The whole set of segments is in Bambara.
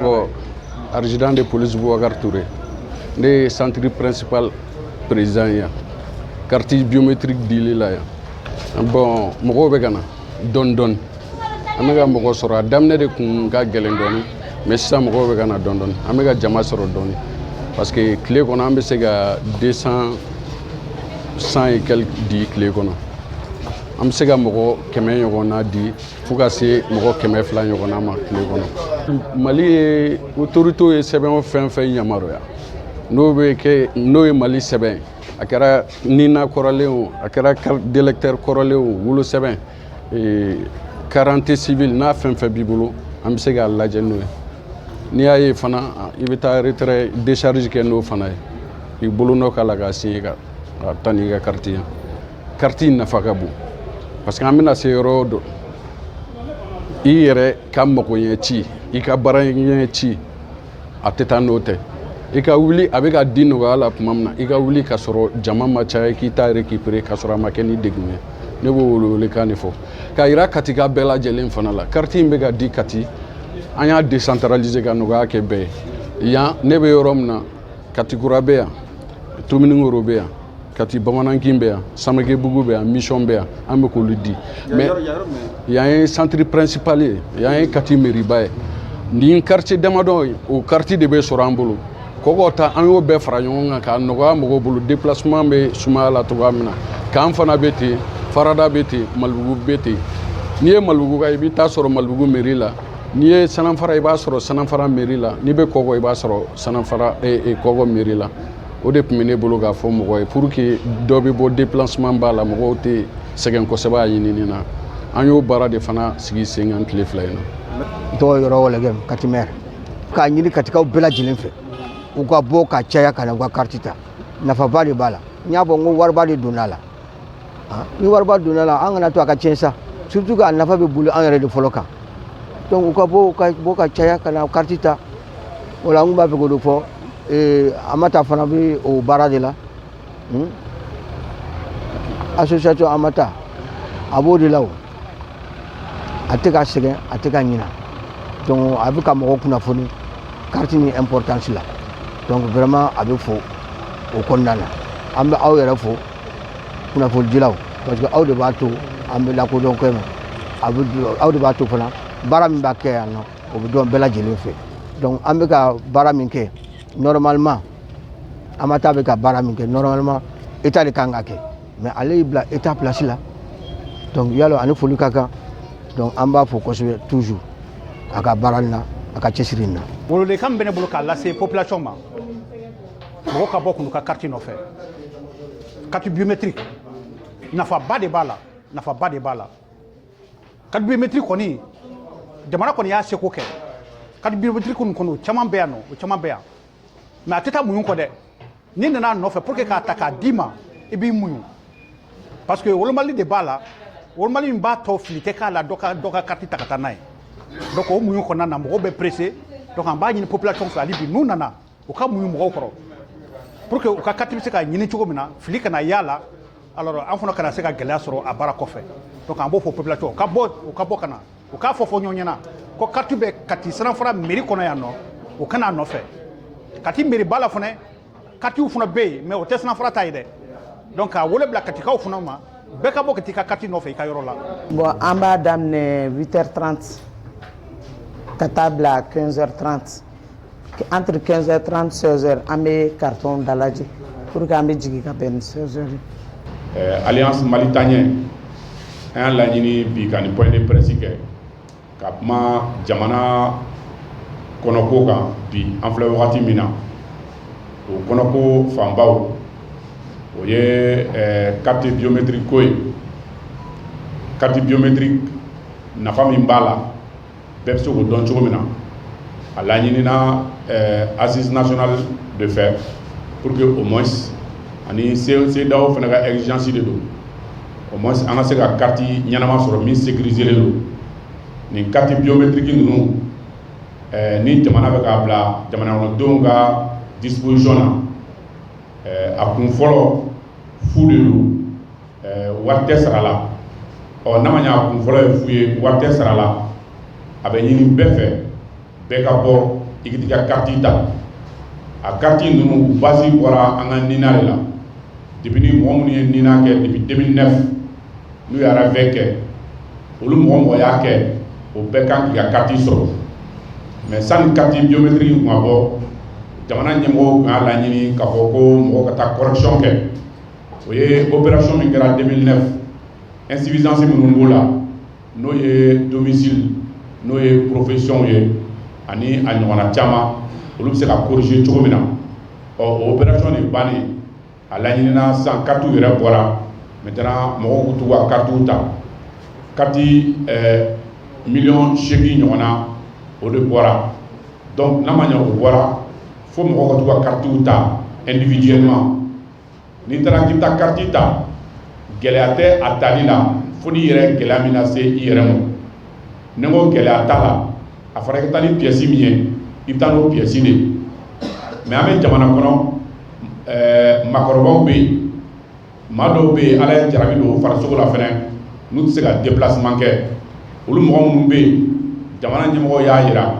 Tɔgɔ adjudant de police Boubacar Touré. Ne ye centre principal président ye yan, carte biométrique dili la yan. Bon, mɔgɔw bɛ ka na dɔɔni dɔɔni, an bɛ ka mɔgɔ sɔrɔ. A daminɛ de kun ka gɛlɛn dɔɔni, mais sisan mɔgɔw bɛ ka na dɔɔni dɔɔni, an bɛ ka jama sɔrɔ dɔɔni, parce que tile kɔnɔ an bɛ se ka 200, 100 et quelques di. Tile kɔnɔ an bɛ se ka mɔgɔ 100 ɲɔgɔnna di, fo ka se mɔgɔ 200 ɲɔgɔnna ma tile kɔnɔ. Mali ye autorités ye sɛbɛn o fɛn fɛn yamaruya n'o bɛ kɛ, n'o ye Mali sɛbɛn, a kɛra NINA kɔrɔlen o, a kɛra carte d'électeur kɔrɔlen o, wolosɛbɛn, carte civile, n'a fɛn fɛn b'i bolo, an bɛ se k'a lajɛ n'o ye. N'i y'a ye fana, i bɛ taa retrait décharge kɛ n'o fana ye, k'i bolonɔ k'a la k'a signer ka taa n'i ka carte ye. Carte in nafa ka bon, parce que an bɛna se yɔrɔ o dɔ, i yɛrɛ ka magoɲɛ ci, i ka baara ɲɛ ci, a tɛ taa n'o tɛ. I ka wuli, a bɛ ka di nɔgɔya la tuma min na, i ka wuli ka sɔrɔ jama ma caya, k'i ta récupérer ka sɔrɔ a ma kɛ ni degun ye. Ne b'o welewelekan de fɔ k'a yira Katika bɛɛ lajɛlen fana la. Carte in bɛ ka di Kati, an y'a décentraliser ka nɔgɔya kɛ bɛɛ ye. Yan ne bɛ yɔrɔ min na, Katikura bɛ yan, Tomininkoro bɛ yan, Kati Bamanankin bɛ yan, Samakebugu bɛ yan, Mission bɛ yan, an bɛ k'olu di. Mais yan ye centre principal ye, yan ye Kati mairie ye. Nin quartier damadɔ ye, o carte de bɛ sɔrɔ an bolo. Kɔkɔ ta, an y'o bɛɛ fara ɲɔgɔn kan k'a nɔgɔya mɔgɔw bolo, déplacement bɛ sumaya la cogoya min na. K'an fana bɛ ten, Farada bɛ ten, Malibugu bɛ ten. N'i ye Malibugu ka, i bɛ taa sɔrɔ Malibugu mairie la. N'i ye Sanafara, i b'a sɔrɔ Sanafara mairie la. N'i bɛ Kɔkɔ, i b'a sɔrɔ Sanafara Kɔkɔ mairie la. O de tun bɛ ne bolo k'a fɔ mɔgɔ ye, pour que dɔ bɛ bɔ déplacement b'a la, mɔgɔw tɛ sɛgɛn kosɛbɛ a ɲinini na. An y'o baara de fana sigi sen kan tile 2 in na. N tɔgɔ Yɔrɔ Wɔlɛgɛ, Kati maire. K'a ɲini Katikaw bɛɛ lajɛlen fɛ, u ka bɔ ka caya ka na u ka carte ta. Nafaba de b'a la. N y'a fɔ n ko wariba de donna a la. Ni wariba donna a la, an kana to a ka tiɲɛ sa, surtout que a nafa bɛ boli an yɛrɛ de fɔlɔ kan. Donc u ka bɔ, u ka bɔ ka caya ka na carte ta. O la n kun b'a fɛ k'o de fɔ. Amata fana bɛ o baara de la, association Amata, a b'o de la. O a tɛ ka sɛgɛn, a tɛ ka ɲina. Donc a bɛ ka mɔgɔw kunnafoni carte ni importance la. Donc vraiment a bɛ fo o kɔnɔna na. An bɛ aw yɛrɛ fo, kunnafonidilaw, parce que aw de b'a to an bɛ lakodɔn kɛ ma. A bɛ aw de b'a to fana, baara min b'a kɛ yan nɔ, o bɛ dɔn bɛɛ lajɛlen fɛ. Donc an bɛ ka baara min kɛ, normalement Amata bɛ ka baara min kɛ, normalement état de kan ka kɛ, mais ale y'i bila état place la. Donc yalo ani foli ka kan. Donc an b'a fo kosɛbɛ toujours a ka baara nin na, a ka cɛsiri nin na. Welewelekan min bɛ ne bolo k'a lase population ma, mɔgɔ ka bɔ k'u ka carte nɔfɛ. Carte biométrique, nafaba de b'a la, nafaba de b'a la. Carte biométrique kɔni, jamana kɔni y'a seko kɛ. Carte biométrique kɔni, o caman bɛ yan nɔ, o caman bɛ yan, mais a tɛ taa muɲu kɔ dɛ. N'i nana a nɔfɛ pour que k'a ta k'a d'i ma, i b'i muɲu, parce que wolomali de b'a la. Wolomali min b'a tɔ fili tɛ k'a la, dɔ ka carte ta ka taa n'a ye. Donc o muɲu kɔnɔna na, mɔgɔw bɛ pressé. Donc an b'a ɲini population fɛ hali bi, n'u nana, u ka muɲu mɔgɔw kɔrɔ pour que u ka carte bɛ se ka ɲini cogo min na, fili kana y'a la. Alors an fana kana se ka gɛlɛya sɔrɔ a baara kɔfɛ. Donc an b'o fɔ population, u ka bɔ, u ka bɔ ka na, u k'a fɔ fɔ ɲɔgɔn ɲɛna ko carte bɛ Kati Sanafara mairie kɔnɔ yan nɔ, u ka n'a nɔfɛ. Kati mairie ba la fana, cartew fana bɛ yen, mais o tɛ Sanafara ta ye dɛ. Donc k'a wele bila Katikaw fana ma, bɛɛ ka bɔ ka t'i ka carte nɔfɛ i ka yɔrɔ la. Bon, an b'a daminɛ 8h30 ka taa bila 15h30. Entre 15h30, 16h, an bɛ carton dalajɛ pour que an bɛ jigin ka bɛn ni 16h ye. Alliance Mali Taaɲɛ, an y'a laɲini bi ka nin point de presse kɛ ka kuma jamana kɔnɔko kan. Bi an filɛ wagati min na, o kɔnɔko fanbaw, o ye carte biométrique ko ye. Carte biométrique, nafa min b'a la, bɛɛ bɛ se k'o dɔn cogo min na. A laɲinina assise nationale de fɛ pour que au moins, ani CEDEAO fana ka exigence de don, au moins an ka se ka carte ɲɛnama sɔrɔ min sécurisé don. Nin carte biométrique ninnu, ni jamana bɛ k'a bila jamana kɔnɔdenw ka disposition na, a kun fɔlɔ fu de don, wari tɛ sara la. Ɔ n'a ma ɲɛ a kun fɔlɔ ye fu ye, wari tɛ sara la, a bɛ ɲini bɛɛ fɛ. Bɛɛ ka bɔ i k'i ka carte ta. A carte ninnu base bɔra an ka NINA de la. Depuis ni mɔgɔ minnu ye NINA kɛ depuis 2009, n'u ye RAVEC kɛ, olu mɔgɔ mɔgɔ y'a kɛ, o bɛɛ kan k'i ka carte sɔrɔ. Mais sani carte biométrique kun ka bɔ, jamana ɲɛmɔgɔw tun y'a laɲini k'a fɔ ko mɔgɔw ka taa correction kɛ. O ye opération min kɛra 2009, insuffisance minnu b'o la, n'o ye domicile, n'o ye profession ye, ani a ɲɔgɔnna caman, olu bɛ se ka corriger cogo min na. Ɔ, o opération de bannen, a laɲinina sisan, carte yɛrɛ bɔra. Maintenant, mɔgɔw k'u t'u ka carte ta. Carte 8 miliyɔn ɲɔgɔnna, o de bɔra. Donc n'a ma ɲɛ o bɔra, fo mɔgɔw ka t'u ka carte ta individuellement. N'i taara k'i bɛ taa carte ta, gɛlɛya tɛ a tali la, fo n'i yɛrɛ gɛlɛya min lase i yɛrɛ ma. Ni n ko gɛlɛya t'a la, a fɔra i ka taa ni pièce min ye, i bɛ taa n'o pièce de ye. Mais an bɛ jamana kɔnɔ, maakɔrɔbaw bɛ yen, maa dɔw bɛ yen, Ala ye jarabi don u farisogo la fɛnɛ, n'u tɛ se ka déplacement kɛ. Olu mɔgɔ minnu bɛ yen, jamana ɲɛmɔgɔw y'a yira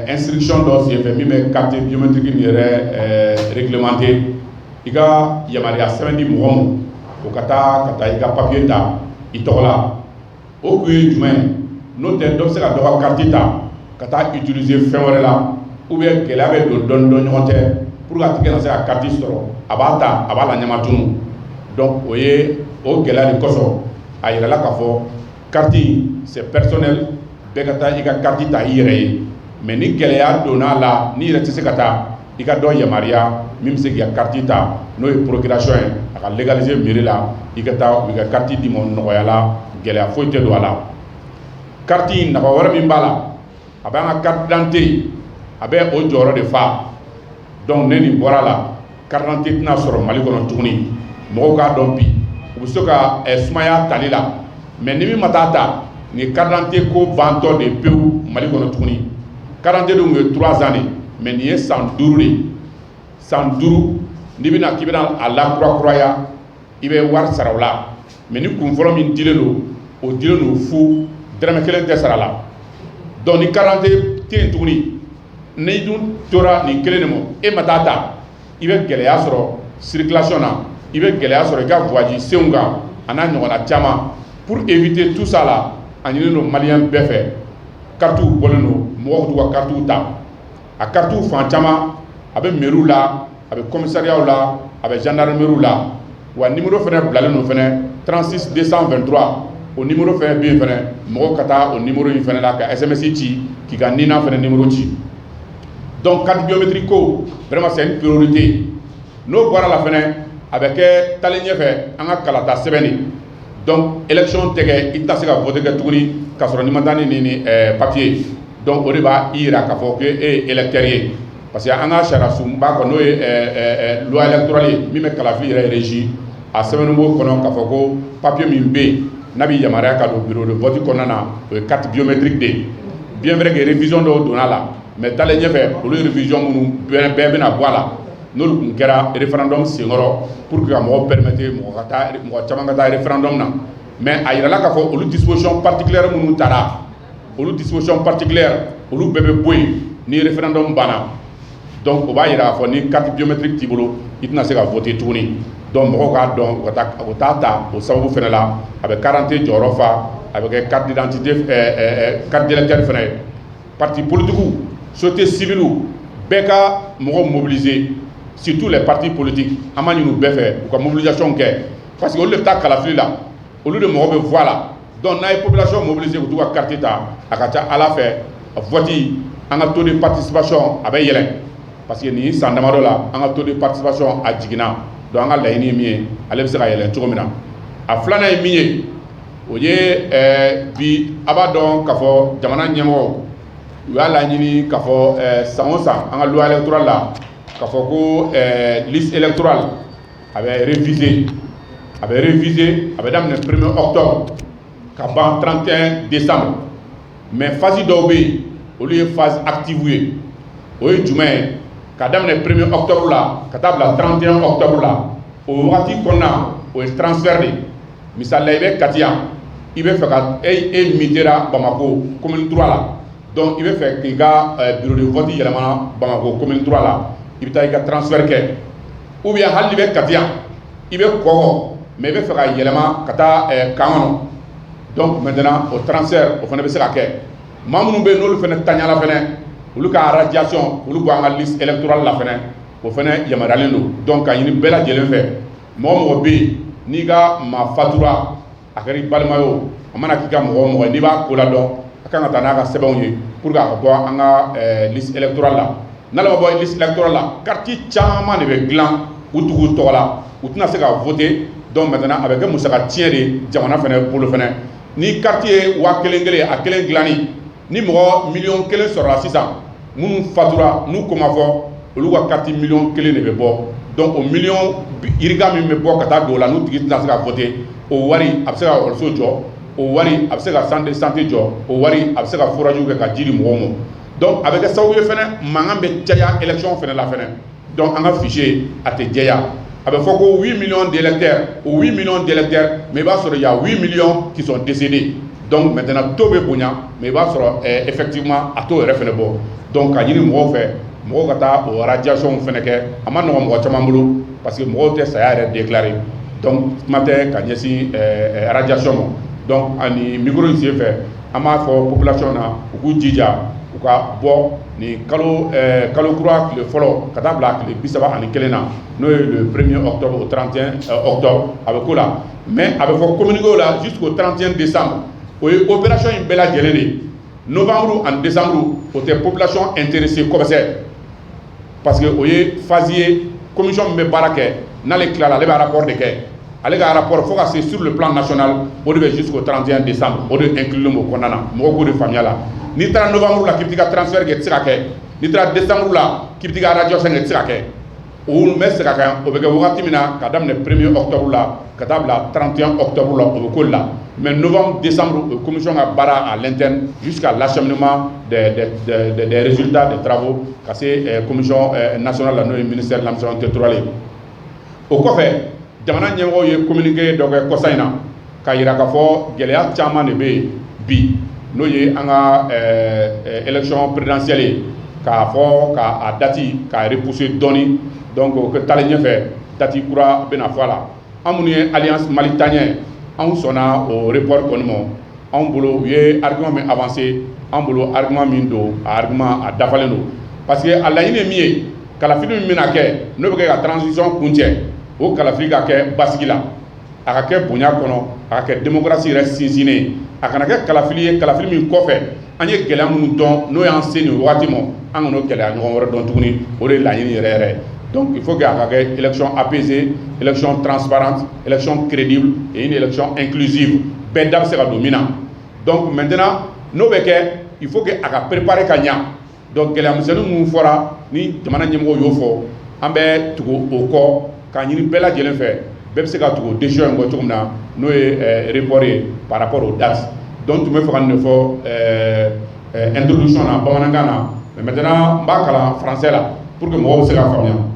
instruction dɔ senfɛ min bɛ carte biométrique nin yɛrɛ réglementé, i ka yamaruya sɛbɛn di mɔgɔ ma, o ka taa ka taa i ka papier ta i tɔgɔ la. O kun ye jumɛn ye? N'o tɛ, dɔ bɛ se ka dɔ ka carte ta ka taa utiliser fɛn wɛrɛ la, ou bien gɛlɛya bɛ don dɔɔni dɔn ɲɔgɔn cɛ pour que a tigi kana se ka carte sɔrɔ, a b'a ta, a b'a la ɲama tunu. Donc o ye o gɛlɛya de kosɔn, a yirala k'a fɔ carte, c'est personnel, bɛɛ ka taa i ka carte ta i yɛrɛ ye. Mais ni gɛlɛya donna a la, n'i yɛrɛ tɛ se ka taa, i ka dɔ yamaruya min bɛ se k'i ka carte ta, n'o ye procuration ye, a ka légaliser mairie la, i ka taa u ka carte d'i ma nɔgɔya la, gɛlɛya foyi tɛ don a la. Carte in nafa wɛrɛ min b'a la, a b'an ka carte d'identité, a bɛ o jɔyɔrɔ de fa. Donc ne nin bɔra la, carte d'identité tɛna sɔrɔ Mali kɔnɔ tuguni. Mɔgɔw k'a dɔn bi, u bɛ se ka sumaya tali la, mais ni min ma taa ta, nin ye carte d'identité ko bantɔ de pewu Mali kɔnɔ tuguni. Carte d'identité dun ye 3 ans de, mais nin ye san 5 de ye. San 5, n'i bɛna k'i bɛna a lakurakuraya, i bɛ wari sara o la. Mais ni kun fɔlɔ min dilen don, o dilen don fu, dɔrɔmɛ kelen tɛ sara la. Donc ni carte d'identité tɛ yen tuguni, n'i dun tora nin kelen de ma, e ma taa ta, i bɛ gɛlɛya sɔrɔ circulation na, i bɛ gɛlɛya sɔrɔ i ka voyage senw kan, a n'a ɲɔgɔnna caman. Pour éviter tout ça là, a ɲininen don maliyɛn bɛɛ fɛ, carte bɔlen don, mɔgɔw k'u ka carte ta. A carte fan caman, a bɛ mairie la, a bɛ commissariat la, a bɛ gendarmerie la. Wa numéro fɛnɛ bilalen don fɛnɛ, 36 223, o numéro fɛnɛ bɛ yen fɛnɛ. Mɔgɔw ka taa o numéro in fɛnɛ la ka SMS ci k'i ka NINA fɛnɛ numéro ci. Donc carte biométrique ko, vraiment, c'est une priorité. N'o bɔra la fɛnɛ, a bɛ kɛ talen ɲɛfɛ an ka kalata sɛbɛn de. Donc élection tɛ kɛ, i tɛna se ka voter kɛ tuguni k'a sɔrɔ n'i ma taa ni papier. Donc o de b'a i yira k'a fɔ ko e ye électeur ye, parce que an ka sariya sunba kɔnɔ, n'o ye loi électorale ye min bɛ kalafili yɛrɛ régi, a sɛbɛnnen b'o kɔnɔ k'a fɔ ko papier min bɛ yen n'a bɛ yamaruya ka don bureau de vote kɔnɔna na, o ye carte biométrique de ye. Bien vrai que révision dɔw donna la, mais taalen ɲɛfɛ, olu révision minnu bɛɛ bɛna bɔ a la, n'olu tun kɛra référendum senkɔrɔ pour que ka mɔgɔw permettre mɔgɔ ka taa, mɔgɔ caman ka taa référendum na. Mais a yirala k'a fɔ olu disposition particulière minnu taara, olu disposition particulière, olu bɛɛ bɛ bɔ yen ni référendum banna. Donc o b'a yira k'a fɔ ni carte biométrique t'i bolo, i tɛna se ka voter tuguni. Donc mɔgɔw k'a dɔn, u ka taa u t'a ta o sababu fana la. A bɛ carte d'identité jɔyɔrɔ fa, a bɛ kɛ carte d'identité, carte d'électeur fana ye. Parti politique, société civile, bɛɛ ka mɔgɔw mobiliser, surtout les partis politiques. An b'a ɲini u bɛɛ fɛ u ka mobilisation kɛ, parce que olu de bɛ taa kalafili la, olu de mɔgɔ bɛ voix la. Donc n'a ye population mobiliser k'u t'u ka carte ta, a ka ca Ala fɛ, vote, an ka taux de participation a bɛ yɛlɛn, parce que nin san damadɔ la, an ka taux de participation a jiginna. Donc an ka laɲini ye min ye, ale bɛ se ka yɛlɛn cogo min na. A filanan ye min ye, o ye bi a b'a dɔn k'a fɔ jamana ɲɛmɔgɔw u y'a laɲini k'a fɔ san o san, an ka loi électorale la, k'a fɔ ko liste électorale a bɛ réviser. A bɛ réviser, a bɛ daminɛ 1er octobre ka ban 31 décembre. Mais phase dɔw bɛ yen, olu ye phase active ye. O ye jumɛn ye? Ka daminɛ 1er octobre la ka taa bila 31 octobre la, o wagati kɔnɔna, o ye transfert de ye. Misali la, i bɛ Kati yan, i bɛ fɛ ka e mutera Bamako commune 3 la. Donc i bɛ fɛ k'i ka bureau de vote yɛlɛma Bamakɔ commune 3 la, i bɛ taa i ka transfert kɛ. Ou bien hali n'i bɛ Kati yan, i bɛ kɔkɔ, mais i bɛ fɛ ka yɛlɛma ka taa camp kɔnɔ, donc maintenant o transfert, o fana bɛ se ka kɛ. Maa minnu bɛ yen, n'olu fana taɲala fana, olu ka radiation, olu bɔ an ka liste électorale la fana, o fana yamaruyalen don. Donc ka ɲini bɛɛ lajɛlen fɛ, mɔgɔ mɔgɔ bɛ yen n'i ka maa fatura, a kɛra i balima ye o, a mana k'i ka mɔgɔ o mɔgɔ ye, n'i b'a ko ladɔn, a kan ka taa n'a ka sɛbɛnw ye pour que a ka bɔ an ka liste électorale la. N'ale ma bɔ liste électorale la, carte caman de bɛ dilan u tigiw tɔgɔ la, u tɛna se ka voter. Donc maintenant a bɛ kɛ musaka tiɲɛ de ye jamana fana bolo fana. Ni carte ye 1000 kelen, a kelen dilanni, ni mɔgɔ 1 million sɔrɔla sisan minnu fatura n'u ko ma fɔ, olu ka carte 1 million de bɛ bɔ. Donc o miliyɔn yirika min bɛ bɔ ka taa don o la, n'u tigi tɛna se ka voter, o wari a bɛ se ka ekɔliso jɔ, o wari a bɛ se ka centre de santé jɔ, o wari a bɛ se ka forage kɛ ka ji di mɔgɔw ma. Donc a bɛ kɛ sababu ye fɛnɛ, mankan bɛ caya élection fɛnɛ la fɛnɛ. Donc an ka fichier a tɛ jɛya. A bɛ fɔ ko 8 millions d'électeurs, o 8 millions d'électeurs, mais i b'a sɔrɔ il y a 8 millions qui sont décédés. Donc maintenant taux bɛ bonya, mais i b'a sɔrɔ effectivement a t'o yɛrɛ fɛnɛ bɔ. Donc ka ɲini mɔgɔw fɛ, mɔgɔw ka taa o radiation fɛnɛ kɛ. A ma nɔgɔn mɔgɔ caman bolo, parce que mɔgɔw tɛ saya yɛrɛ déclarer, donc kuma tɛ ka ɲɛsin radiation ma. Donc ani micro in sen fɛ, an b'a fɔ population na, u k'u jija u ka bɔ nin kalo kura tile fɔlɔ ka taa bila tile 31 na, n'o ye le 1er octobre au 31 octobre, a bɛ k'o la. Mais a bɛ fɔ communiqué la jusqu'au 31 décembre. O ye opération in bɛɛ lajɛlen de ye. Novembre ani décembre, o tɛ population intéressée kosɛbɛ, parce que o ye phase ye. Commission min bɛ baara kɛ, n'ale tilala, ale bɛ rapport de kɛ. Ale ka rapport fo ka se sur le plan national, o de bɛ jusqu'au 31 décembre, o de inclus o kɔnɔna na. Mɔgɔw k'o de faamuya la. N'i taara novembre la k'i bɛ t'i ka transfert kɛ, i tɛ se ka kɛ. N'i taara décembre la k'i bɛ t'i ka radiation kɛ, i tɛ se ka kɛ. O bɛ segin a kan, o bɛ kɛ wagati min na, ka daminɛ 1er octobre la ka taa bila 31 octobre la, o bɛ k'o la. Mais novembre, décembre, o commission ka baara à l'interne jusqu'à l'acheminement des résultats des travaux ka se commission nationale la, n'o ye ministère de l'administration territoriale ye. O kɔfɛ, jamana ɲɛmɔgɔw ye communiqué dɔ kɛ kɔsa in na k'a yira k'a fɔ gɛlɛya caman de bɛ yen bi, n'o ye an ka élection présidentielle ye, k'a fɔ k'a date k'a repousser dɔɔni. Donc o taalen ɲɛfɛ, date kura bɛna fɔ a la. An minnu ye Alliance Mali Taaɲɛ, anw sɔnna o report kɔni ma. Anw bolo, u ye argument min avancé, an bolo argument min don, a argument a dafalen don, parce que a laɲini ye min ye, kalafili min bɛna kɛ, n'o bɛ kɛ ka transition kuncɛ, o kalafili ka kɛ basigi la, a ka kɛ bonya kɔnɔ, a ka kɛ démocratie yɛrɛ sinsinnen ye, a kana kɛ kalafili ye, kalafili min kɔfɛ an ye gɛlɛya minnu dɔn, n'o y'an se nin wagati ma, an kana o gɛlɛya ɲɔgɔn wɛrɛ dɔn tuguni. O de ye laɲini yɛrɛ yɛrɛ ye. Donc il faut que a ka kɛ élection apaisée, élection transparente, élection crédible et une élection inclusive, bɛɛ da bɛ se ka don min na. Donc maintenant n'o bɛ kɛ, il faut que a ka préparer ka ɲa. Donc gɛlɛya misɛnnin minnu fɔra, ni jamana ɲɛmɔgɔw y'o fɔ, an bɛ tugu o kɔ k'a ɲini bɛɛ lajɛlen fɛ, bɛɛ bɛ se ka tugu décision in kɔ cogo min na, n'o ye report ye par rapport aux dates. Donc tun bɛ fɛ ka nin de fɔ introduction na bamanankan na, mais maintenant n b'a kalan français la pour que mɔgɔw bɛ se ka faamuya.